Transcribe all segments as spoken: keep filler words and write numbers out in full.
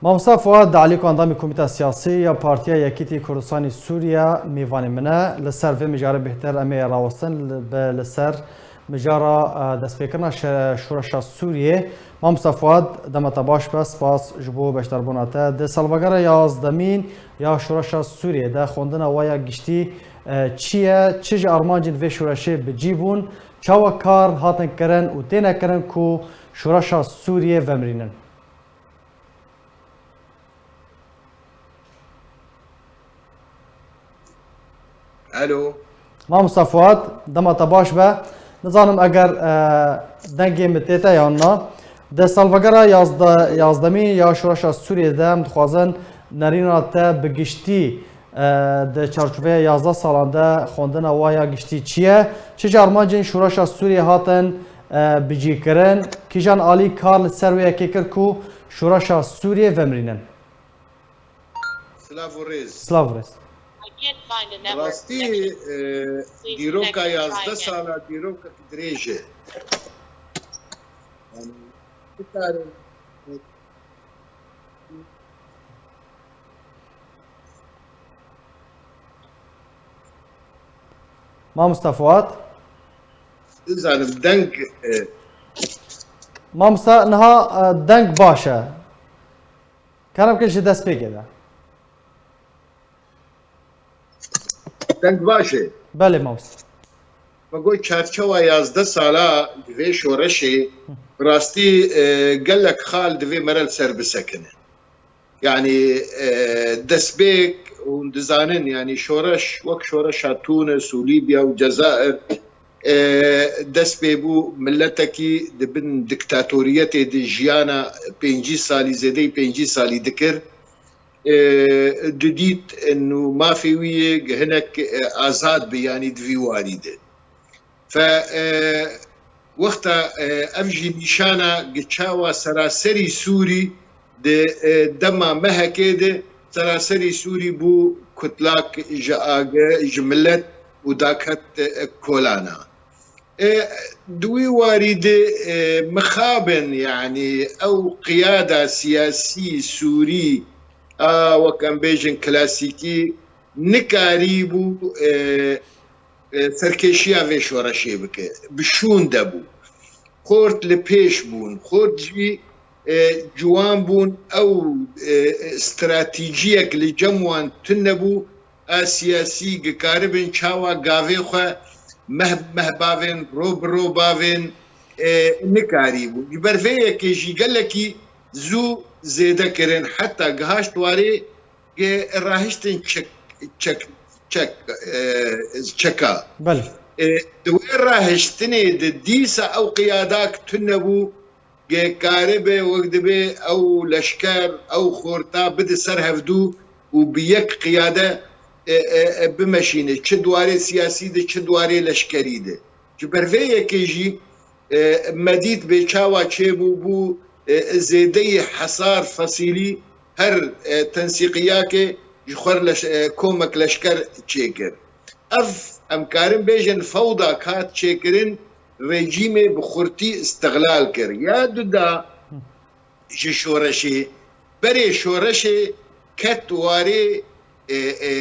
Mamosta Fuad Elîko, endamê Komîta Siyasî ya Partiya Yekîtî Kurdistanê Sûriye, mêvanê min e. Li ser vê mijarê bêhtir em ê rawestin li, bi, li ser mijara, e, destpêkirina şe-, şoreşa Sûriyê. Mamosta Fuad, dema te baş be, spas ji bo beşdarbûna te. Di salvegera yazdemîn ya şoreşa Sûriyê de xwendina we ya giştî, e, çi ye? Çi ji armancên vê şoreşê bi cî bûn? Çawa kar hatin kirin û têne kirin ku şoreşa Sûriyê vemirînin? Alo. Mamosta Fuat, dema te baş be. Nizanim eger, e, dengê min tê te yan na. Di salvegera yazde-, yazdemî ya Şoreşa Sûriyê de em dixwazin nerîna te bi giştî, e, di çarçoveya yazdeh salan de xwendina wa ya giştî çi ye? Çi ji armancên Şoreşa Sûriyê hatin, e, bicîkirin? Kîjan alî kar li ser wê yekê kir ku Şoreşa Sûriyê vemirînin? Silav û rêz. Silav û rêz. Bi rastî, e, dîroka yazdeh sala dîrokek dirêj e. Yani, bikarin Mamosta Fuat? Nizanim, deng, e, Mamosta, niha, e, deng baş e. Kerem ke ji destpêkê de. Deng baş e. Belê, mamosta. Me got çarçewa yazdeh sala ji vê şoreşê, bi rastî, e, gelek xal divê me re li ser bisekine. Yani, e, destpêk hûn dizanin, yani şoreş, wek şoreşa Tunis û Lîbya û Cezayir, e, dest pê bû, miletekî di bin diktatoriyetê de jiyana pêncî salî, zêdeyî pêncî salî dikir. E, didît, e, nû mafê wî yê hinek, e, azad bi, yanî di vî warî de. Fe, e, wexta, e, ev jî nîşana gi çawa seraserî Sûrî di, e, dema mehekê de seraserî Sûrî bû kutlak ji age, ji milet û daket, e, kolana. E, di wî warî de, e, mixabin, yanî ew qiyada siyasî Sûrî a, wek em bêjin, klasîkî nikarîbû, e, e, serkêşiya vê şoreşê bike. Bi şûn de bû. Xort li pêş bûn. Xort jî, e, ciwan bûn. Ew, e, stratejiyek li cem wan tune bû. A siyasî gikaribin çawa gavê xwe meh, meh bavên, ro bi ro bavên, e, nikarîbû. Ji ber vê yekê jî gelekî zû zêde kirin. Heta gihaşt warê ke rahiştin çek, çek, çek, e, çeka. Belê. E, di wê rahiştinê de dîsa ew qiyadak tune bû, ke karibe wek dibê ew leşker, ew xorta bide ser hevdû û bi yek qiyade, e, e, e, bimeşîne. Çi di warê siyasî de, çi di warê leşkerî de. Ji ber vê yekê jî, e, me dît bê çawa çêbû, bû, e, zêdeyî hesar Fesîlî her, e, tensîqiyakê ji xwe re leş-, e, komek leşker çêkir. Ev, em karin bêjin, fewda kat çêkirin, rejîmê bi xurtî îstixlal kir. Ya duda ji şoreşê, berê şoreşê ket warê, e, e,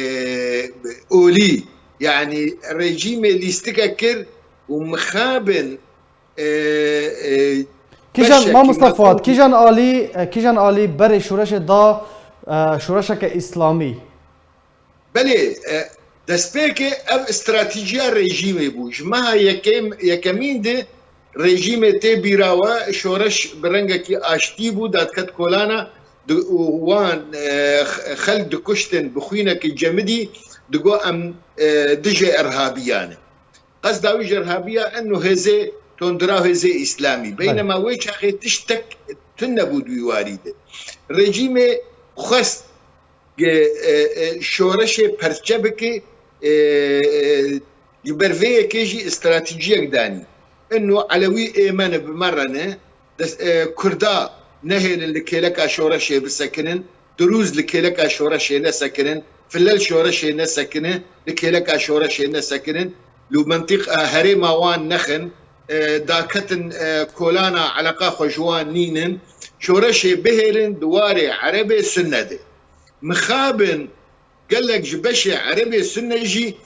olî. Yanî rejîmê lîstikek kir û mixabin, e, e, Kîjan, beşekî Mamosta Fuat, mexabin kîjan alî, e, kîjan alî berê şoreşê da, e, şoreşeke îslamî? Belê, e, destpêkê ev stratejiya rejîmê bû. Ji meha yekem, yekemîn de rejîmê tê bîra we, şoreş bi rengekî aştî bû, dadket kolana, di, û wan, e, x-, xelk dikuştin, bi xwînekî cemidî digo em, e, dijê erhabiyan in. Qesda wî ji erhabiya in û hêzê tundra, hêzê îslamî. Belê. Beynema wê çaxê tiştek tune bû di wî warî de. Rejîmê xwest ke, e, e, şoreşê perçe bike, e, e, ji ber vê yekê jî stratejiyek danî. Ino Elewî ê me ne, bi me re ne, des-, e, Kurda nehêlin li kêleka şoreşê bisekinin, Dirûz li kêleka şoreşê nesekinin, Filel şoreşê nesekinin, li kêleka şoreşê nesekinin, li mentiqa herêma wan nexin, e, daketin, e, kolana eleqa xwe ji wan nînin. Şoreşê bihêlin di warê Erebê Sunne de. Mixabin gelek ji beşê Erebê Sunne jî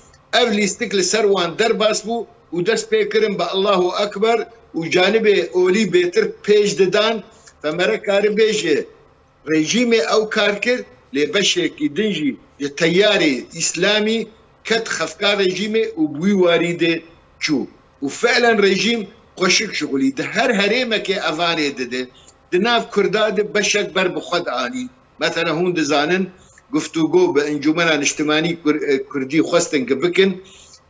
ev lîstik li ser wan derbas bû û dest pê kirin bi Allahu Ekber û canibê olî bêtir pêş didan. Femere kari bêje, rejîmê ew kar kir, lê beşekî din jî ji teyarê îslamî ket xefka rejîmê û bi wî warî de çû. Û fi'len rejîm xweşik şixulî. Di her herêmekê evanê dide. Di nav Kurda de beşek ber bi xwe dianî. Mesela hûn dizanin, guftûgo bi Encûmena Niştimanî Kur-, e, Kurdî xwestin ki bikin.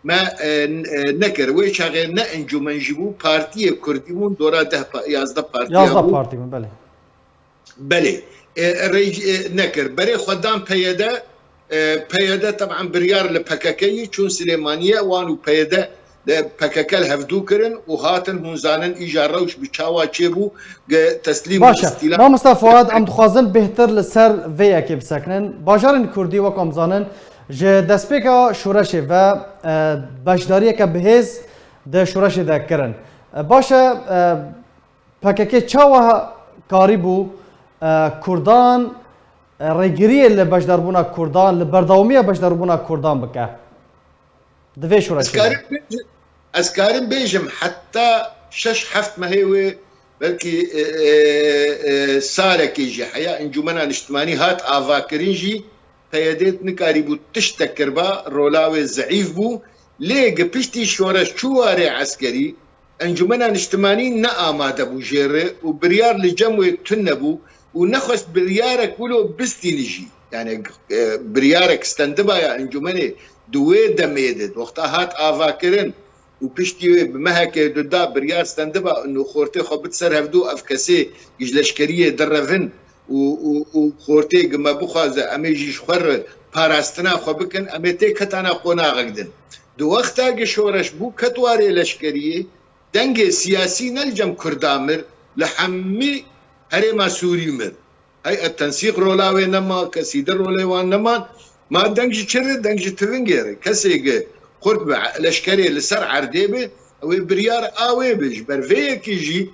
Me, e, n-, e, nekir. Wê çaxê ne encûmen jî bû, partiyê Kurdî bûn, dora deh pa-, yazdeh partiya Yazdeh bû. Partî bûn, belê. Belê. E, rey, e, nekir. Berê xwe dan P Y D, e, P Y D teban biryar li P K K yî çûn Silêmaniye, wan û P Y D li P K K li hevdû kirin û hatin, hûn zanin îja rewş bi çawa çêbû, ge teslîm û Baş e. Îstîla Mamosta Fuad, em dixwazin bêhtir li ser vê yekê bisekinin. Bajarên Kurdî, wek em zanin, ji destpêka şoreşê ve, e, beşdariyeke bihêz di şoreşê de kirin. E, baş e, e, P K K çawa karîbû, e, Kurdan, e, rêgiriyê li beşdarbûna Kurdan, li berdewamiya beşdarbûna Kurdan bike? Di vê şoreşê de. Ez karim bêjim, ez karim bêjim heta şeş heft mehê wê, belkî, e, e, e, salekê jî heya Encûmena Niştimanî hat avakirin jî, P Y D nikarîbû tiştek kirba, rola wê zeîf bû. Lê gi piştî şoreş çû warê eskerî, Encûmena Niştimanî ne amade bû jê re û biryar li cem wê tune bû û nexwest biryarek wilo bistîne jî. Yani, e, biryarek stendibaya encûmenê di wê demê de, di wexta hat avakirin û piştî wê bi mehekê du da biryar stendiba û xortê xwe bit ser hevdû, ev kesê ji leşkeriyê direvin û, û, û xortê gi me bixwaze, em ê jî ji xwe re parastina xwe bikin, em ê tê ketana qonaxek din. Di wexta gi şoreş bû, ket warê leşkeriyê, dengê siyasî ne li cem Kurda mir, li hemî herêma Sûrî mir. Heyet Tensîq rola wê nema, kesî di rolê wan neman. Ma deng ji çi re? Deng ji tivingê re. Kesê gi xurt bi leşkerê li ser erdê be, ew ê biryar a wê be. Ji ber vê yekê jî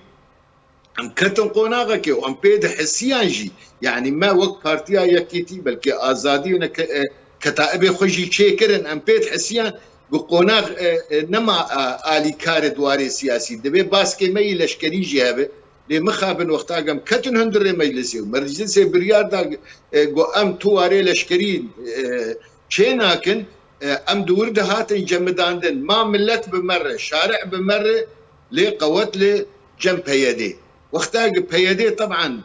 em ketin qonaxekê û em pê dihisiyan jî. Yanî me wek Partiya Yekîtî, belkî Azadî û neke-, e, ketaibê xwe jî çêkirin, em pê dihisiyan. Bi qonax, e, e, nema, e, alîkarê di warê siyasî. Divê baskê me yî leşkerî jî hebe. Lê mixabin wexta em ketin hundirê meclisê û meclisê biryar da, e, got, em tu warê leşkerî, e, çê nakin, e, em di wir de hatin cemidandin. Ma millet bi me re, şarî bi me re, lê qewet li cem P Y D. Wexta ki P Y D teban,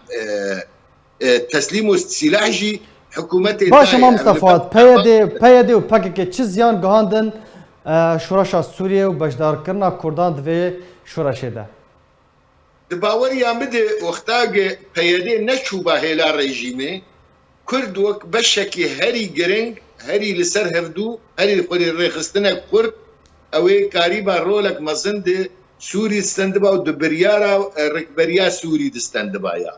e, e, teslîm û sîlah jî hikûmetê Baş e, dayê. Mamosta Fuad, P Y D, P Y D û P K K çi ziyan gihandin, e, şoreşa Sûriyê û beşdarkirina Kurdan di vê şoreşê de? Di baweriya min de wexta ki P Y D neçûba hêla rejîmê, Kurd wek beşekî herî giring, herî li ser hevdû, herî xwedî rêxistinek xurt, ew ê karîba rolek mezin di Sûrî distendiba û di biryara, e, rikberiya Sûrî distendibaya.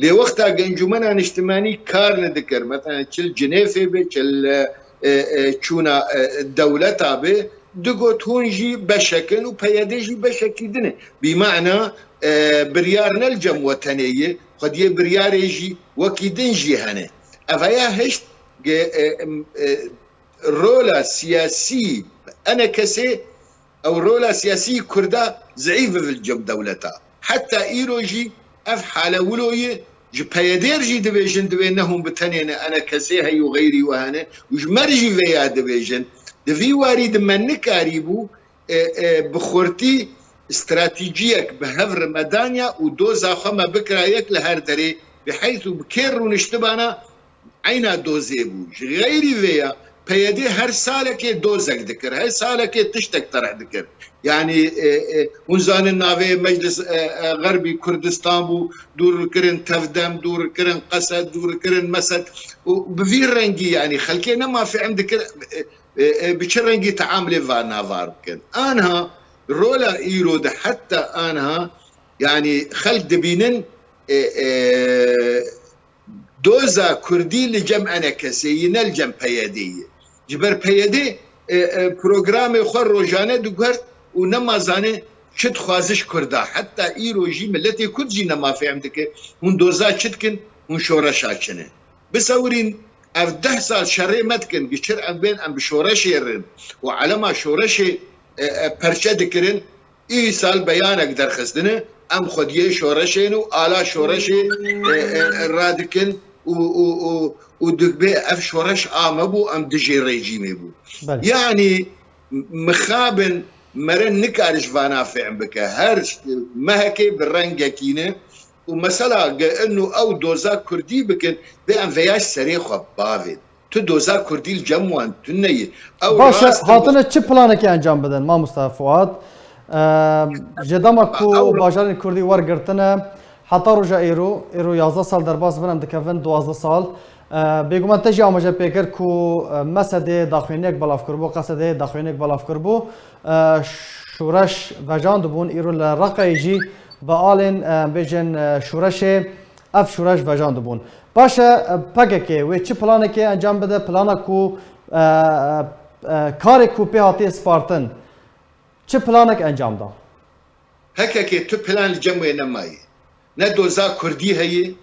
Lê wexta Encûmena Niştimanî kar nedikir, mesela çi li Cinêfê be, çi li, e, e, çûna, e, dewleta be, digot hûn jî beşek in û P Y D jî beşekî din e. Bîmana, e, biryar ne li cem wetenê ye, xwediyê biryarê jî wekî din jî hene. Ev heya hişt ge, e, em, e, rola siyasî enekesê, ew rola siyasî Kurda zeîf bivil cem dewleta. Heta îro jî ev hale wilo ye, ji P Y D re jî dibêjin, divê ne hûn bi tenê ne, enekesê heye û xeyrî we hene û ji me re jî vêya dibêjin. Di vî warî de me nikarîbû, e, e, bi xurtî stratejiyek bi hev re me danya û doza xwe me bikira yek li her derê, bi heyth û bi kê rûniştibana eyna dozê bû. Ji xeyrî vê ya P Y D her salekê dozek dikir, her salekê tiştek terh dikir. Yanî, e, e, hûn zanin navê Meclis, e, e, Xerbî Kurdistan bû, dûr kirin Tevdem, dûr kirin Qesed, dûr kirin Mesed. Û bi vî rengî, yanî xelkê nema fêm dikir, e, e, e, bi çi rengî teamlê va navar bikin. Anha rola îro de heta anha, yanî xelk dibînin, e, e, doza Kurdî li cem enekesê yî, ne li cem P Y D'ê yî. Ji ber P Y D, e, e, programê xwe rojane diguhert û nema zanê Çi dixwaze ji Kurda? Heta îro jî miletê Kurd jî nema fêm dike. Hûn doza çi dikin? Hûn şoreşa çi ne? Bisewirîn, ev deh sal şerê me dikin, giçir em bên em bi şoreşê rin û elema şoreşê, e, e, perçe dikirin. Îsal beyanek derxistine, em xwediyê şoreşê ne û ala şoreşê, e, e, e, radikin û, û, û, û dibê ev şoreş a me bû, em dijê rejîmê bû. Belê. Yanî mixabin mere nikare ji vana fêm bike. Her mehekê bi rengekî ne û mesela ge inu ew doza Kurdî bikin, bê em veya ji serê xwe bavên. Tu doza Kurdî li cem wan tune ye. Ew Baş e, rast in. Hatine çi planekê encam bidin, mamosta Fuat? Eee, ji dema ku Ew bajarên Kurdî wergirtine, heta roja êro, êro yazdeh sal derbas bin, em dikevin duwazdeh sal. Eee, bêguman te jî amaje pê kir ku, eee, Mesedê daxuyaniyek belav kiribû, Qesedê daxuyaniyek belav kiribû. Eee, şoreş vejandibûn, îro li Reqeyê jî bi alên, eee, bêjin, eee, şoreşê, ev şoreş vejandibûn. Baş e, P K K wê çi planekê encam bide, plana ku, e, e, karê ku pê hatiye spartin, çi planek encam da? P K K tu plan li cem wê nemaye. Ne doza Kurdî heye, ji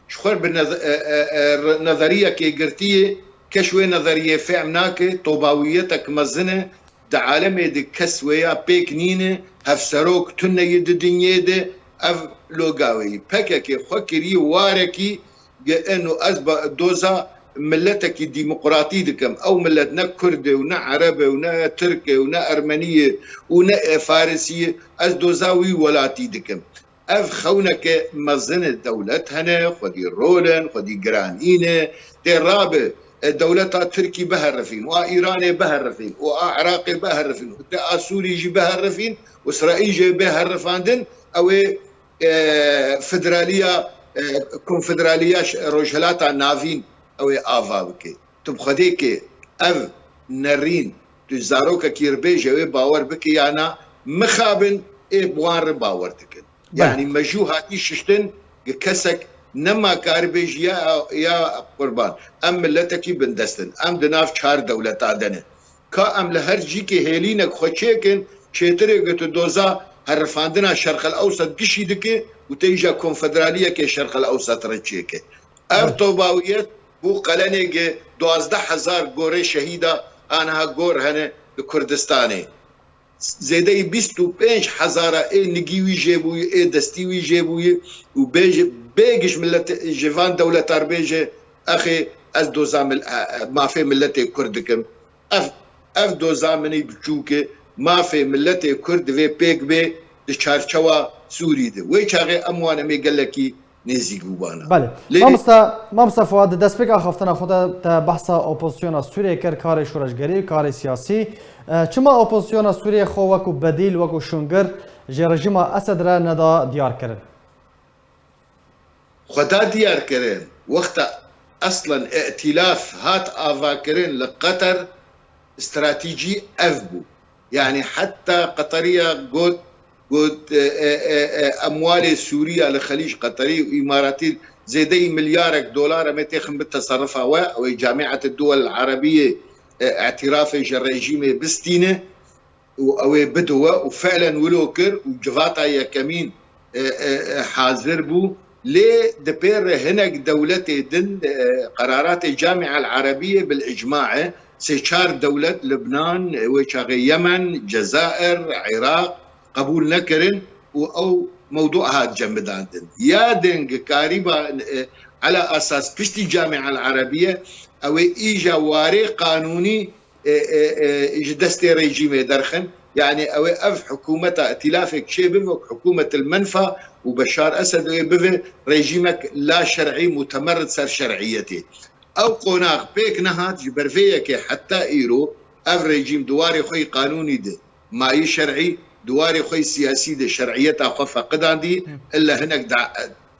xwe bi nez-, e, e, e, re-, nezeriyekê girtiye, kes wê nezeriyê fêm nake, tobawiyetek mezin e, di alemê de kes wêya pêk nîne, hevserok tune ye di dinyê de, ev loga wê ye. P K K xwe kiriye warekî, ge eno ez ba-, doza miletekî demokratî dikim. Ew milet ne Kurd e û ne Ereb e û ne Tirk e û ne Ermenî ye û ne, e, Farisî ye. Ez doza wî welatî dikim. Ev xewneke mezin e, dewlet hene, xwedî rol in, xwedî giranî ne. Tê rabe, e, dewleta Tirkî biherifîn, û a Îranê biherifîn, û a Iraqê biherifîn, û tê a Sûrî jî biherifîn, û Îsraîl jê bê herifandin, ew ê, e, federaliya, e, konfederaliya ş-, Rojhilata Navîn ew ê ava bike. Tu bi Xwedê ke ev nerîn, tu zarokekî re bêje wê bawer bike ya na, mixabin ê bi wan re bawer dikin. Belê. Yanî mejû hatî şiştin, gi kesek nema karibêj ya, ya qurban. Em miletekî bindest in. Em di nav çar dewleta de ne. Ka em li her cîkê hêlînek xwe çêkin, çêtirê gi tu doza herifandina Şerqel Ewsat gişî dike û tê îja konfederaliyekê Şerqel Ewsat re çêke. Ev Belê. tobawiyet bû qelenê gi duwazdeh hezar gorê şehîda aniha gor hene li Kurdistanê. Zêdeyî bîst û pênc hezara ê nigî wî jê bûyî, ê destî wî jê bûyî û bê ji, bê giş millet, ji van dewletar bêje, exê ez doza mil-, e, e, mafê milletê Kurd dikim. Ev, ev doza min ê biçûk e, mafê milletê Kurd divê pêk bê di çarçewa Sûrî de. Wê çaxê em wan em ê gelekî nêzîk bûbana. Belê. Lê Mamosta, Mamosta Fuad, di destpêka axaftina xwe de te behsa opozisyona Sûriyê kir, karê şoreşgerî, karê siyasî. E, çima opozisyona Sûriyê xwe wekû bedîl, wekû şûngir ji rejîma Esed re neda diyar kirin? Xwe da diyar kirin. Wexta eslen îtîlaf hat avakirin li Qeter, stratejî ev bû. Yanî heta Qeteriya got, got, e, e, e, e, emwalê Sûriya li Xelîc Qeterî û Îmaratî zêdeyî milyarek dolar em ê têxin bi teserrufa we, ew ê Camiet Duwel Erebiyê, e, îtirafê ji rejîmê bistîne û ew ê bidiwe û fiilen wilo kir û civata yekemîn, e, e, e, hazir bû. Lê di pê re hinek dewletê din, e, qeraratê Camia El Erebiyê bil icma e. Sê çar dewlet, Libnan, e, wê çaxê Yemen, Cezair, Iraq qebûl nekirin û ew mewdû hat cemidandin. Ya din gi karîba, e, ala esas piştî Camia El Erebiye, ew ê îja warê qanûnî e, e, e, ji destê rejîmê derxin. Yanî ew ê ev hikûmeta îtîlafek çê bibe, wek hikûmet el menfa û Beşar Esed wê bibe rejîmek la şer'î, mutemerid ser şer'iyetê. Ew qonax pêk nehat, ji ber vê yekê heta îro ev rejîm di warê xwe yî qanûnî de mayî şer'î, di warê xwe yî siyasî de şer'iyeta xwe feqidandî, illa hinek da-,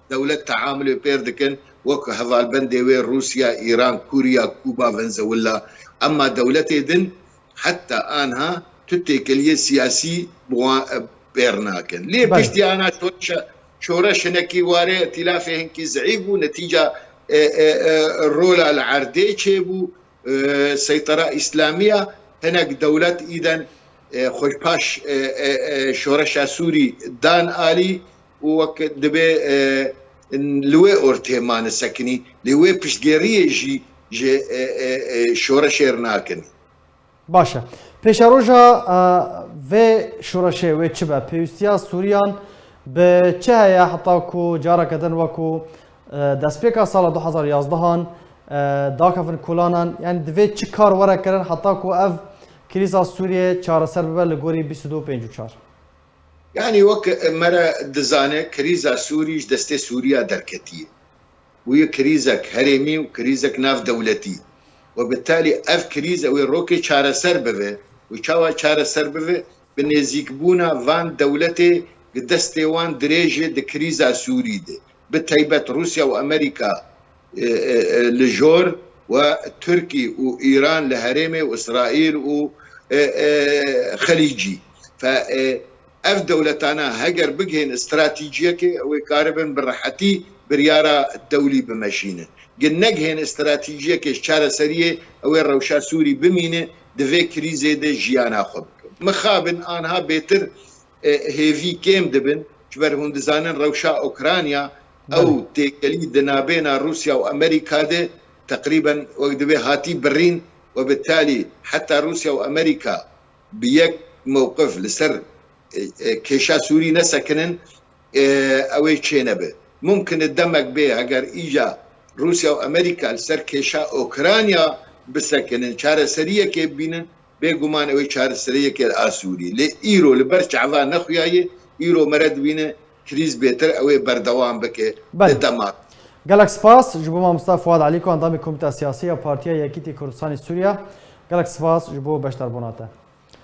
dewlet teamulê pêr dikin, wek hevalbendê wê Rûsya, Îran, Kûriya, Kûba, Venezuela. Ema dewletê din heta anha tu têkeliyê siyasî bi wan, e, pêr nakin. Lê Belê. piştî ana şoreşa, şoreş hinekî warê îtîlafê hinkî zeîf bû, netîca, e, e, e, rola li erdê çêbû, e, seytera îslamiya hinek dewlet îden, e, xweş paş, e, e, e, şoreşa Sûrî dan alî û wek dibê, e, li wê ortê mane sekinî, lê wê piştgêriyê jî ji, e, e, e, şoreşê re nakin. Baş e. Pêşeroja, e, vê şoreşê wê çi be? Pêwîstiya Sûriyan bi çi heye heta ku careke din wekû, e, destpêka sala du hezar yazdehan, e, dakevin kolanan, yani divê çi kar were kirin heta ku ev krîza Sûriyê çareser bibe li gorî bîst û du pênc û çar? Yani wek me re dizane krîza Sûrî ji destê Sûriya derketiye. Wî krîzek herêmî û krîzek navdewletî. We bi talî ev krîz ew ê rokê çareser bibe û çawa çareser bibe? Bi nêzîkbûna van dewletê di destê wan dirêj e di krîza Sûrî de. Bi taybet Rûsya û Amerîka, e, e, e, li jor we Tirkî û Îran li herêmê û Îsraîl û, e, e, Xelîcî. Fe, e, Ev dewletana heger bigihên stratejiyekê, ew ê karibin bi rehetî biryara dewlî bimeşînin. Gi negihên stratejiyekê ji çareseriyê, ew ê rewşa Sûrî bimîne, di vê krîzê de jiyana xwe bike. Mixabin anha bêtir, e, hêvî kêm dibin, ji ber hûn dizanin rewşa Ukrayna, ew Belê. têkelî di nabêna Rûsya û Amerîka de teqrîben wek divê hatî birîn û bi talî heta Rûsya û Amerîka bi yek mewqif li ser, e, e, kêşa Sûrî nesekinin, e, ew ê çênebe. Mumkin e demek bê heger îca Rûsya û Amerîka li ser kêşa Ukrayna bisekinin, çareseriyekê bibînin, bêguman ew ê çareseriyekê li a Sûrî. Lê îro li ber çava nexuyaye, îro me re dibîne krîz bêtir ew ê berdewam bike Belê. di dema. Gelek spas ji bo mamosta Fuad Elîko, endamê Komîteya Siyasî ya Partiya Yekîtî Kurdistanê Sûriye. Gelek spas ji bo beşdarbûna te.